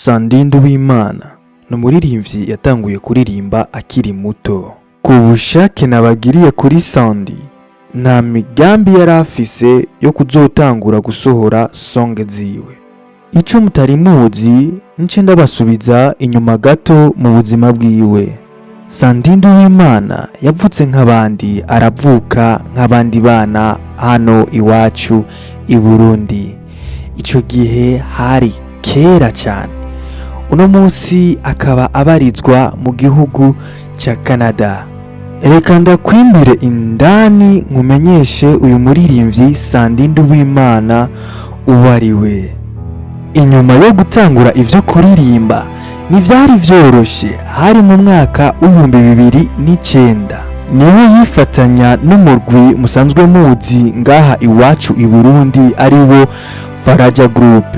Sandy Nduwimana ni umuririmbyi yatanguye kuririmba akiri muto. Ku bushake nabagiriye kuri Sandy, nta migambi yari afise yo kuzotangura gusohora song ziwe. Ico mutari muzi, nce ndabasubiza inyuma gato mu buzima bwiwe. Sandy Nduwimana yavutse nk'abandi, aravuka nk'abandi bana hano iwacu i Burundi. Ico gihe hari kera cyane. Uno munsi akaba abarizwa mu gihugu ca Canada. Reka ndakwimbire indani nkumenyeshe uyu muririmbyi Sandy Nduwimana uwo ari we. Inyuma yo gutangura ivyo kuririmba, ntivyari vyoroshe. Hari mu mwaka w'2009, niwe yifatanya n'umurwi musanzwe muzi ngaha iwacu i Burundi, ari wo Faraja Group.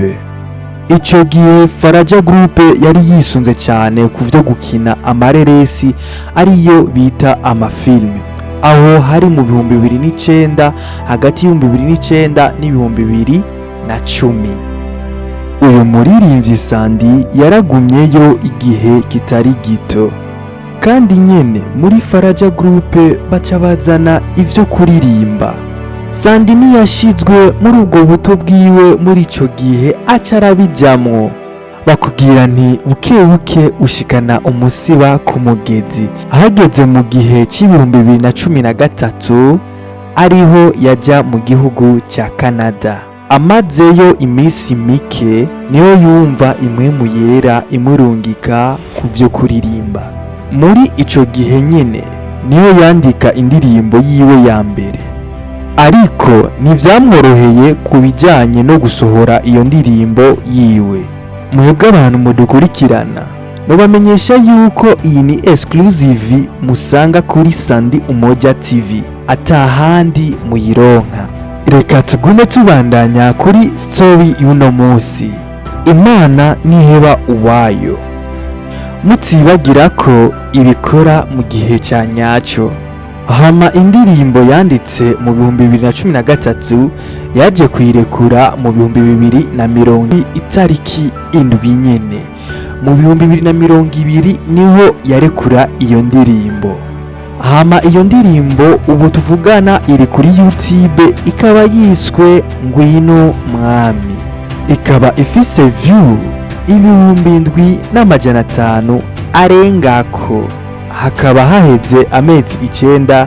Ico gihe Faraja Group yari yisunze cyane ku vyo gukina amareresi, ariyo bita amafilme. Aho hari mu 2009, hagati y'2009 n'2010. Uyu muririmbyi Sandy yaragumyeyo igihe kitari gito, kandi nyene muri Faraja Group baca bazana ivyo kuririmba. Sandy ntiyashizwe muri ubwo buto bwiwe muri ico gihe, aca arabijamwo. Bakubwira nti buke buke ushikana umusiba ku mugezi. Hageze mu gihe c'2013, ariho yaja mu gihugu ca Canada. Amazeyo iminsi mike, niho yumva impwemu yera imurungika ku vyo kuririmba. Muri ico gihe nyene niho yandika indirimbo yiwe ya mbere, ariko ntivyamworoheye ku bijanye no gusohora iyo ndirimbo yiwe. Mwebwe abantu mudukurikirana, nobamenyesha yuko iyi ni exclusive musanga kuri Sandy Umoja TV, atahandi muyironka. Reka tugume tubandanya kuri story y'uno munsi. Imana ntiheba uwayo, mutibagira ko ibikora mu gihe cya nyacyo. Hama indirimbo yanditse mu 2013, yaje kuyirekura mu 2020, itariki 7 nyene mu 2020 niho yarekura iyo ndirimbo. Hama iyo ndirimbo ubu tuvugana iri kuri YouTube, ikaba yiswe "Ngwino Mwami", ikaba ifise view 7500 arengako. Hakaba haheze amezi 9.